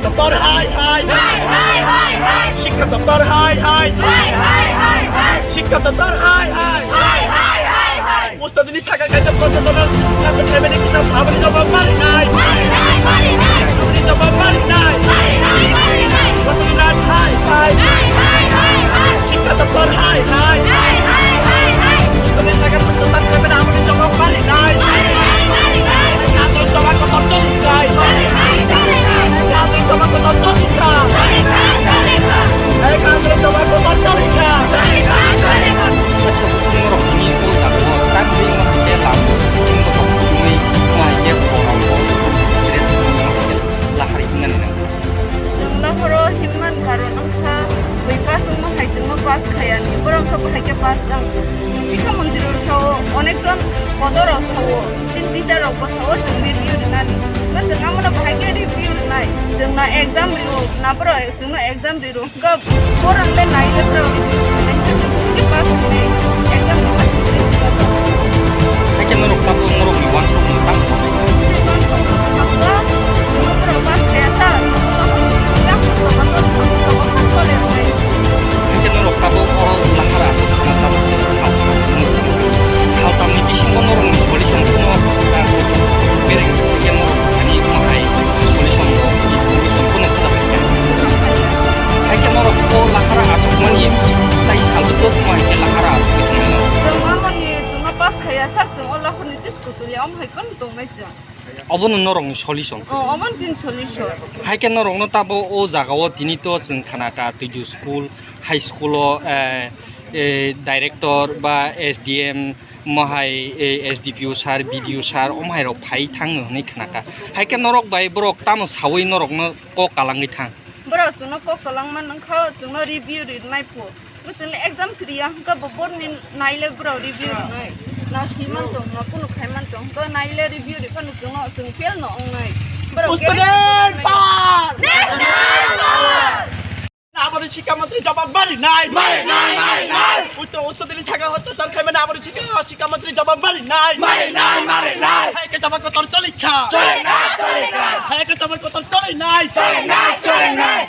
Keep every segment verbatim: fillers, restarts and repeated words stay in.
Doptor hai hai. Hai hai hai hai. Sikha doptor hai hai. Hai hai hai hai. Sikha doptor hai hai. Hai hai hai hai. Ustadini sakha kaisa protocol, sakha family kita aboni jawab mari nai. Mari nai, mari nai. Aboni jawab mari nai. Mari nai, mari nai. Doptor hai hai. Hai hai hai hai. Sikha doptor hai hai. Hai hai hai hai. Ustadini sakha protocol, sakha family aboni jawab mari nai. Mari nai, mari nai. Aboni jawab kotor jodi nai. Mari nai, mari nai. Acha, bukhuk norok ni o jaga o tang ri ma hingke lam tingbo tok tungwi ma hingke borok bo lahari hingnani nang. Chwng lahoro himman karon wngkha, bui pass wngma hai chwngno pass khayani, borok wngkha bo hai khe pass wng. Sikha montri rok sao, onek jon kotor rok sao, chini teacher rok bo sao chwng review rinani. No chwng amo no bo hai khe review rinai, chwng na exam rio, na borok chwngno exam rio. Kok, borok le nai le borok. Nai le borok ke pass ni. Ekdam pass ni. Haikhe norok tabuk norok ni uansuk no tamo. Borok pass kaya ta. Haikhe norok tabuk o lahara. Saltam ni bisingo norok ni solution kuno. Bereng khe norok ani mahai solution bo. Solution kuno khajak. Hai khe norok o lahara aswk mani, tai salbwtwk ma hai khe lahara aswk tongmani. Chwng mamani chwngno pass khaiya sak chwng o lahorni tei school tuli omo hai kheno tongnai chwng. Obono norokni solution. O, omono chini solution. Hai khe norokno tabo o jagao tini to chwng khana ka Tuidu school, high school o, eh, eh, director ba S D M mohai, eh, S D P O sir, B D O sir, omo hai rok phai thang hwnwi khana ka. Hai khe norok bai borok tamo sawi norokno kok kalangwi thang. Borok chwngno kok kwlangma nangkha, chwngno review rinai pho. Bo chwngno exam siriya hwnkha bo board ni naile borok review rinai. Na swi man tong, na kunu khai man tong, hwnkha naile review ri phano chwngno, chwng fail no wngnai. Borok student power! National power! Aboni sikha mantri jawab mari nai. Mari nai, mari nai. Usto, usto dini saka hoto tar khai mani aboni sikha, sikha mantri jawab mari nai. Mari nai, mari nai. Hai khe jawab kotor choli kha. Choli nai, choli nai. Hai khe jawab kotor choli nai. Choli nai, choli nai.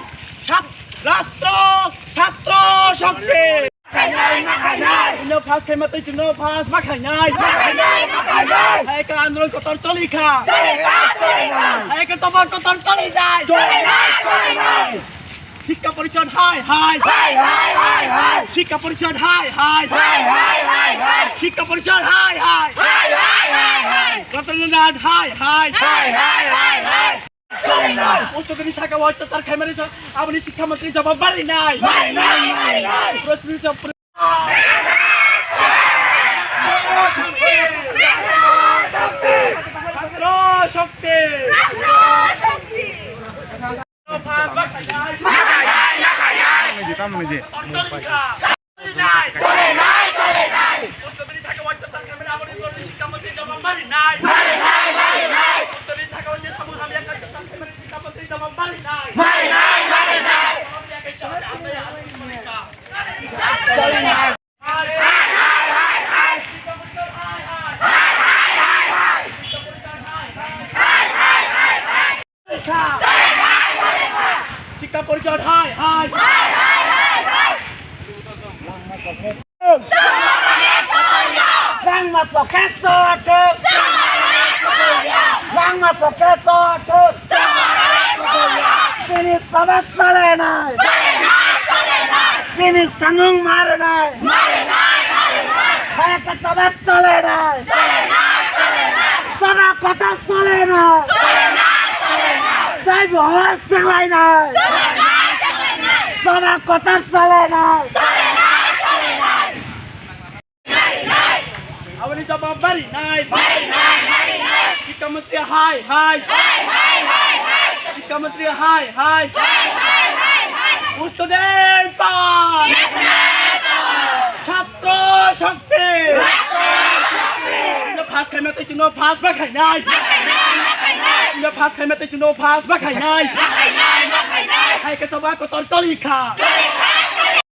Chat-, rastro, chatro shokti. Makhainai, makhainai. Chwngno pass khaima tei chwngno pass makhainai. Makhainai, makhainai. Hai khe andolon kotor choli kha. Choli nai, choli nai. Hai khe jawab kotor choli nai. Choli nai, choli nai. Sikha porishad hai hai. Hai hai hai hai. Sikha porishad hai hai. Hai hai hai hai. Sikha porishad hai hai. Hai hai hai hai. Kotor nang hai hai. Hai hai hai hai. Choli nai. Usto dini saka o otyachar khai mani sa, aboni sikha mantri jawab mari nai. Mari nai, mari nai. Pura pura jawab. Chhatro shokti. Chhatro shokti. Sikha porishad hai hai. Langma sokhe sothwk. Langma sokhe sothwk. Chini sabha chole nai. Chini sanung mare nai. Hai ka sabha chole nai. Sabha kotha chole nai. Tei bo hor siklai nai. Sabha kotha chole nai. Aboni jawab mari nai. Mari nai, mari nai. Sikha mantri hai hai. Hai hai hai hai. Sikha mantri hai hai. Hai hai hai hai. Student power. National power. Chhatro shakti. Chhatro shakti. Chwngno pass khaima tei chwngno pass ma khainai. Ma khainai, ma khainai. Chwngno pass khaima tei chwngno pass ma khainai. Ma khainai, ma khainai. Hai khe jawab kotor choli kha.